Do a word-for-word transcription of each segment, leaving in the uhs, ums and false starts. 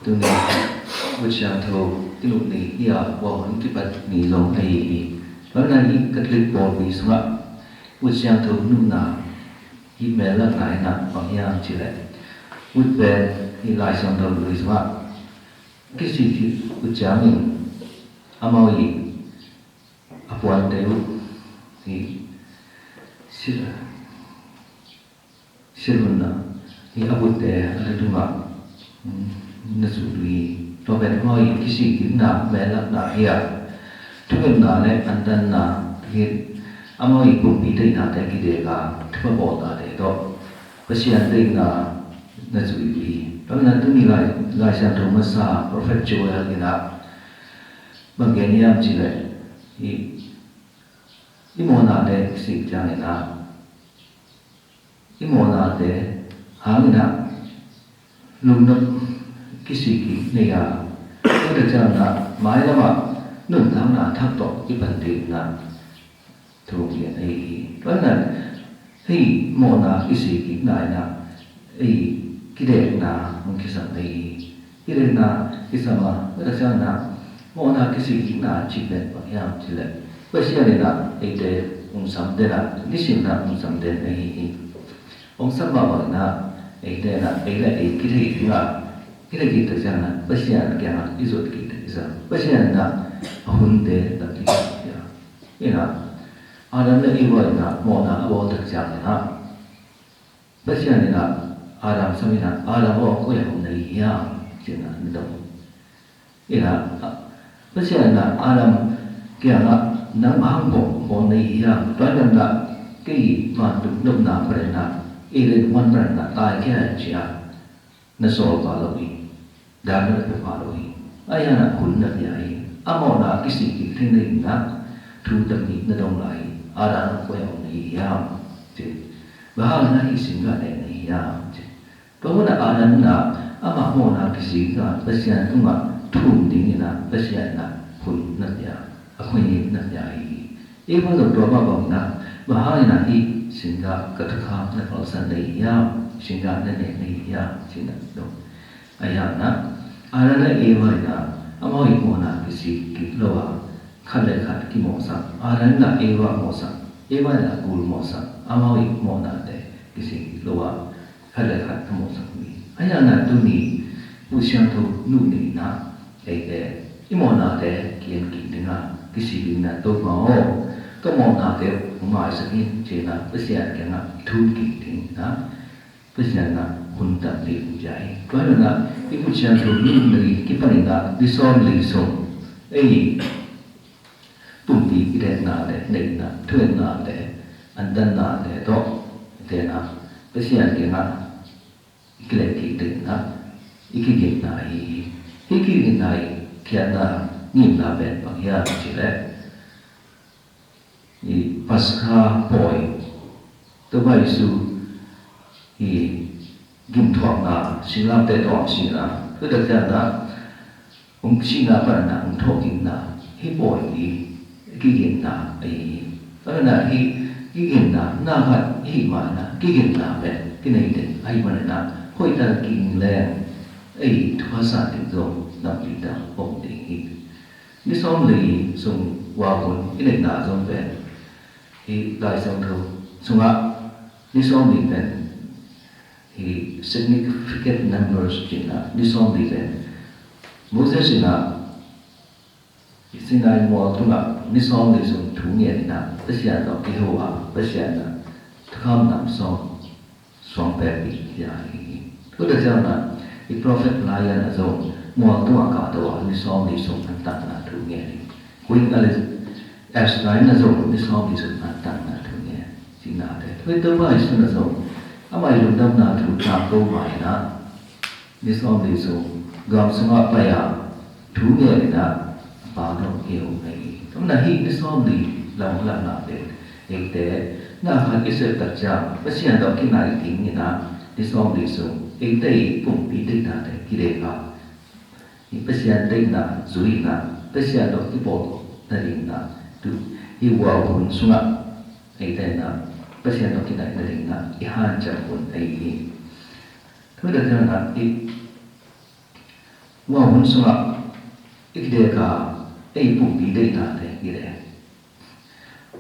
Tuni Vut Siangtho kinuh ni hi a, kua hun kipat ni zong ahi hi. Tua ahih manin hih Catholic pawlpi sungah Vut Siangtho nuhna hih mel lakna in ah bang hiam cih leh, vut pen hih Lai Siangtho Lui sungah kisik khit uh ciangin amau i a puante uh hih si- silhunna hih a butte a na tungah, um, na zut uh hi. Tua pen amau i kisik khitna mel lakna hi a, thungetna le andanna hi. Amau i pumpi deihnate kidek a, thupha bawlnate tawh Pasian deihna na zui uh hi. Tua ahih manin tuni Lai, Lai Siangtho masa Prophet Joel in ah bang gen hiam cih leh, i, i mawhnate kisik ciangin ah, i mawhnate hangin ah lungnop kisik i nei a, tua tak ciangin ah mailam ah nuntakna thak tawh i pan ding in ah thu hong gen ahi hi. Tua ahih manin hih mawhna kisik khitna in ah ei kidekna hong kisam ahi hi. Kidekna kisam a, tua tak ciangin ah mawhna kisik khitna cih pen bang hiam cih leh, Pasian in ah eite hong sam den a, nisim in ah hong sam den ahi hi. Hong sam mah bangin ah eite in ah ei le ei kithei ding a, kithei khit tak ciangin ah Pasian kiangah i zuat kik ding kisam. Pasian in ah a hunte lam kithei ding a. In ah Adam le Eva in ah mawhna a bawl tak ciangin ah Pasian in ah Adam sam in ah, "Adam aw, koi ah om na hi hiam?" ci-in ah na dong. In ah Pasian in ah Adam kiangah, "Nang bang hang bawl, bawl na hi hiam? Tua ahih manin ah kei vantung nopna pan in ah, Eden huan pan in ah taikhia in," ci-a na sawl pah lo hi. Dan na pia pah lo hi. Ahi hangin ah hun na pia hi. A mawhna kisik khit theihna dingin ah thu tam hi na dong lai hi. Adam aw, koi ah om na hi hiam? Ci. Bang hangin ah hih singgah na en na hi hiam? Ci. Tua hun ah Adam in ah amah mawhna kisik a Pasian tungah thum dingin ah Pasian in ah hun na pia, a khuahi na pia hi. Eva zong tua mah bangin ah, "Bang hangin ah hih singgah ka thukham na palsan na hi hiam? Singgah na nek na hi hiam?" ci-in ah dong. Ahi hangin ah Adam le Eva in ah amau i mawhna kisik kik lo a, khat le khat kimawhsak, Adam in ah Eva mawhsak, Eva in ah kul mawhsak, amau i mawhnate kisik kik lo a, khat le khat a mawhsak uh hi. Ahi hangin ah tuni Vut Siangtho nuh ni in ah eite i mawhnate ki-en kik ding a, kisik dingin ah, "Topa aw, ka mawhnate hong maisak in," ci-in ah Pasian kiangah i thum kik dingin ah Pasian in ah hun tampi hong pia hi. Tua ahih manin ah i Vut Siangtho nuh ni kipanin ah ni sawmli sung ei pumpi kideknate, neihna, thungetnate, andannate tawh eite in ah Pasian kiangah i kileh kik dingin ah i kiginna ahi hi. Hih kiginna i khiatna ngimna pen bang hiam cih leh, i Paskha pawi, Topa Jesu i gimthuakna, singlamteh tawh a sihna, tua tak ciangin ah hong sihna panin ah hong thawhkikna, hih pawi i kiginna ahi hi. Tua ahih manin ah hih kiginna, na khat i hih ma-in ah kiginna pen kinei ding ahih manin ah, hoihtak kiginna leng ei thupha san ding zong nampi tak om ding hi. Ni sawmli sung vau hun i neihna zong pen, hih Lai Siangtho sungah ni sawmli pen hih significant numbers ci-in ah, ni sawmli pen Moses in ah Sinai mual tungah ni sawmli sung thu ngen in ah Pasian tawh kiho a, Pasian in ah thukham nam sawm suang pekpih hi a hi hi. Tua tak ciangin ah i prophet Elijah in ah zong mual tungah kahto a, ni sawmli sung an tanna thu ngen hi. Queen Eli-, Esther in ah zong ni sawmli sung an tanna thu ngen. Cihnate. Tua hi Topa Jesu in ah zong amah i lungdamna thu tangko ma-in ah ni sawmli sung gam sungah pai a, thu ngen in ah a Pa tawh kiho ahi hi. Tua ahih manin ah hih ni sawmli lam lakna pen eite na khat i sep tak ciang Pasian tawh kinai dingin ah ni sawmli sung eite i pumpi deihnate kidek a, hih Pasian deihna zui in ah Pasian tawh kibawl nadingin ah, tu hih vau hun sungah eite in ah Pasian tawh kinai nadingin ah i hanciam hun ahi hi. Tua hi tak ciangin ah i Tua hun sungah i kidek a, ei pumpi deihnate kidek.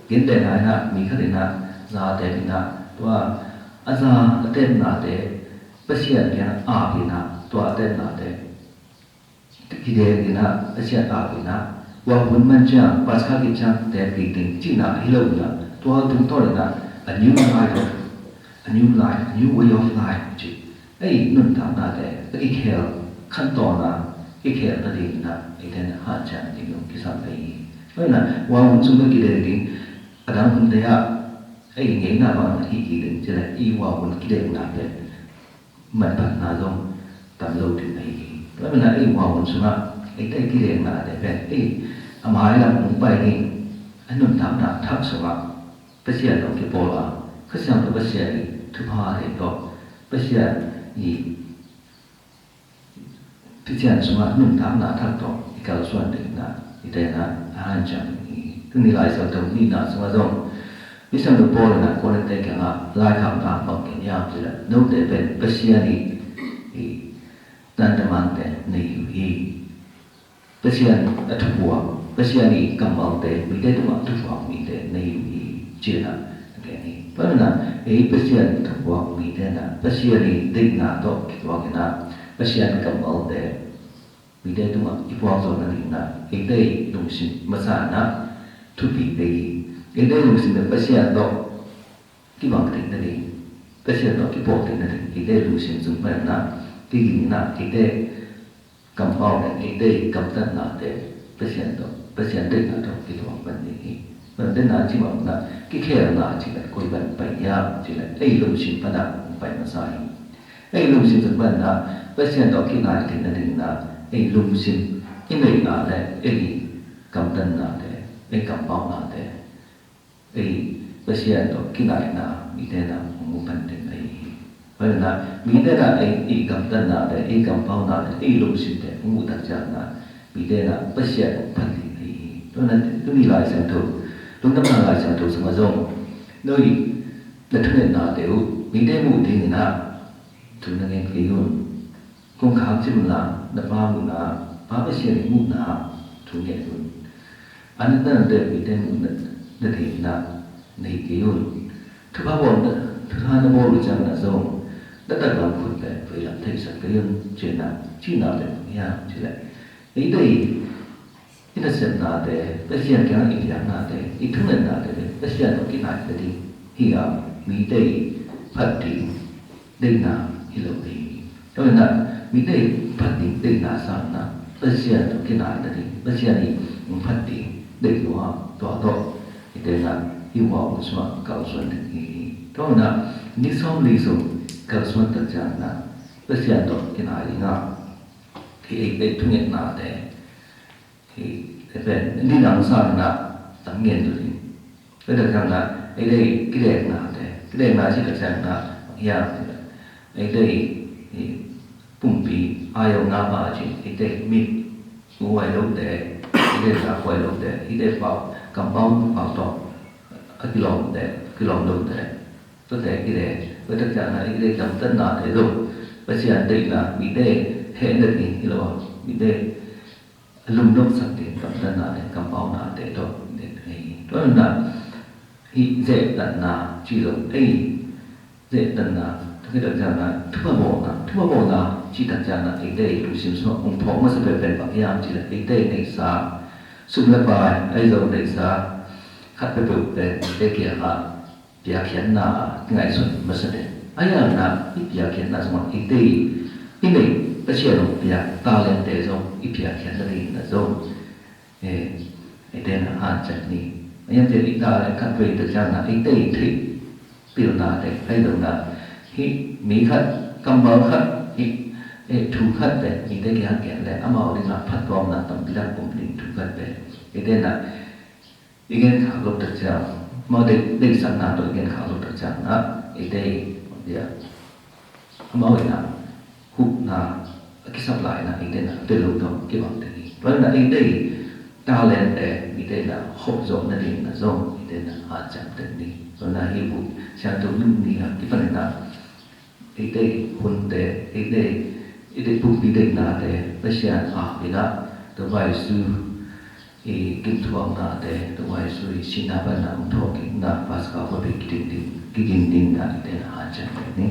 Gentehna in ah, mi khat in ah, zate in ah, tua a za a tepnate Pasian kiang ap in ah, tua a tepnate kidek in ah, Pasian ap in ah, tua hun man ciang, Paskha khit ciang tep kik ding cihna hi lo in ah, tua tungtawn in ah, a new life, a new life, a new way of life ci. Ei nuntaknate a kikhel, khantawn a kikhel nading in ah, eite in ah hanciam ding zong kisam ahi hi. Tua in ah, tua hun sung bek kidek ding, a dang hunte ah ei ngeina bang hi kik ding ci leh, ei tua hun kidekna pen manphatna zong tam lo ding ahi hi. Tua in ah ei tua hun sungah eite kideknate pen ei a mailam hong pai ding, a nuntakna thak sungah Pasian tawh kipawl a, Kha Siangtho Pasian i thuphate tawh, Pasian i Pasian sungah nuntakna thak tawh i kalsuan ding in ah, eite in ah a hanciam ding hi. Tuni Lai Siangtho nihna sungah zong, Misiangtho Paul in ah Korinth-te kiangah laikhakna bang gen hiam ci leh, note pen Pasian i, i tandamante nei uh hi. Pasian a thupuak, Pasian i kammalte mite tungah thupuak mite nei uh hi, ci-in ah a gen hi. Tua ahih manin ah ei Pasian thupuak mite in ah Pasian i deihna tawh kituak in ah Pasian kammalte mite tungah kipuak zawh nading in ah eite i lungsim masa in ah thupi ahi hi. Eite i lungsim pen Pasian tawh kibang theih nading, Pasian tawh kipawl theih nading, eite i lungsim sung panin ah kiging in ah eite kampau pen, eite i gamtatnate Pasian tawh, Pasian deihna tawh kituak pan ding hi. Tua deihna cih bang in ah kikhelna cih pen koi pan pai hiam cih leh ei lungsim pan ah pai masa hi. Ei lungsim sung panin ah Pasian tawh kinai theih nading in ah ei lungsim i neih a leh ei gamtatnate, ei kampaunate, ei Pasian tawh kinaina mite in ah hong mu pan ding ahi hi. Tua ahih manin ah mite in ah ei, ei gamtatnate, ei kampaunate, ei lungsimte hong muh tak ciangin ah mite in ah Pasian hong phat ding ahi hi. Tua ahih manin ah tuni Lai Siangtho, Lungdamna Lai Siangtho sungah zong, no i na thungetnate uh mite muh ding in ah thu na ngen kei un. Kong khak cih un la, na Pa muhna, Pa Pasian i muhna thu ngen un. A natna na deih mite muh nading in ah nei kei un. Thupha bawl, thupha na bawl uh ciangin ah zong na taklam khut pen veilam theisak kei un, ci-in ah cihna pen bang hiam cih leh, eite i nasepnate, Pasian kiangah i piaknate, i thungetnate pen Pasian tawh kinai nading hi a, mite i phat ding deihna hi lo hi. Tua ahih manin ah mite i phat ding deihna sangin ah Pasian tawh kinai nading, Pasian i hong phat ding deih lua, tua tawh eite in ah hih tua hun sungah kalsuan ding hi. Tua ahih manin ah ni sawmli sung kalsuan tak ciangin ah Pasian tawh kinai ding a, hih ei, ei thungetnate, hih, ei pen, ni dang sangin ah tang ngen zaw ding. Tua tak ciangin ah, eite i kideknate, kidekna cih tak ciangin ah, bang hiam cih leh, eite i, i pumpi, a yau nga pa cih, eite i mit, mu huai lote, eite i zak huai lote, eite i pau, kampau, pau tawh a kilawmte, kilawm lote, tuate kidek, tua tak ciangin ah, eite i gamtatnate zong, Pasian deihna, mite hehna ding hi lo a, mite a lumloksak ding gamtatnate, kampaunate tawh ding hi. Tua ahih manin ah hih zehtanna cih zong, ei zehtanna, tua khit tak ciangin ah thupha bawlna, thupha bawlna cih tak ciangin ah eite i lungsim sungah hong phawk masa peuhpeuh pen bang hiam cih leh, eite i neihsa sum le pai, ahi zong neihsa khat peuhpeuh pen eite kiangah piakkhiatna a kingaihsun masa ding. Ahi zongin ah i piakkhiatna sungah eite i neih, Pasian hong piak talente zong i piakkhiat nadingin ah zong, eh, eite in ah hanciam ni. Ahi zongin i talent khat vei tak ciangin ah eite i theih pilnate, ahi zongin ah hih mi khat, kammal khat, hih, eh, thu khat pen mite kiang gen leh amau dingah phattuamna tampi tak om ding thu khat pen eite in ah i genkhak loh tak ciang, amau deih, deihsakna tawh i genkhak loh tak ciangin ah eite i, bang dia, amau in ah hupna a kisap lai in ah eite in ah a pia lo tawh kibang ding hi. Tua ahih manin ah eite i talente mite in ah hawh zawh nadingin ah zong eite in ah hanciam tek ni. Tua ahih manin ah hih bu siangtho ni a kipanin ah eite i hunte, eite i i pumpi deihna te, Pasian a ina, Topa Jesu i gimthuakna te, Topa Jesu i sihna panna hong thawhkikna, Paska khuapi kiding ding, kiding ding na i te na hanciam ni.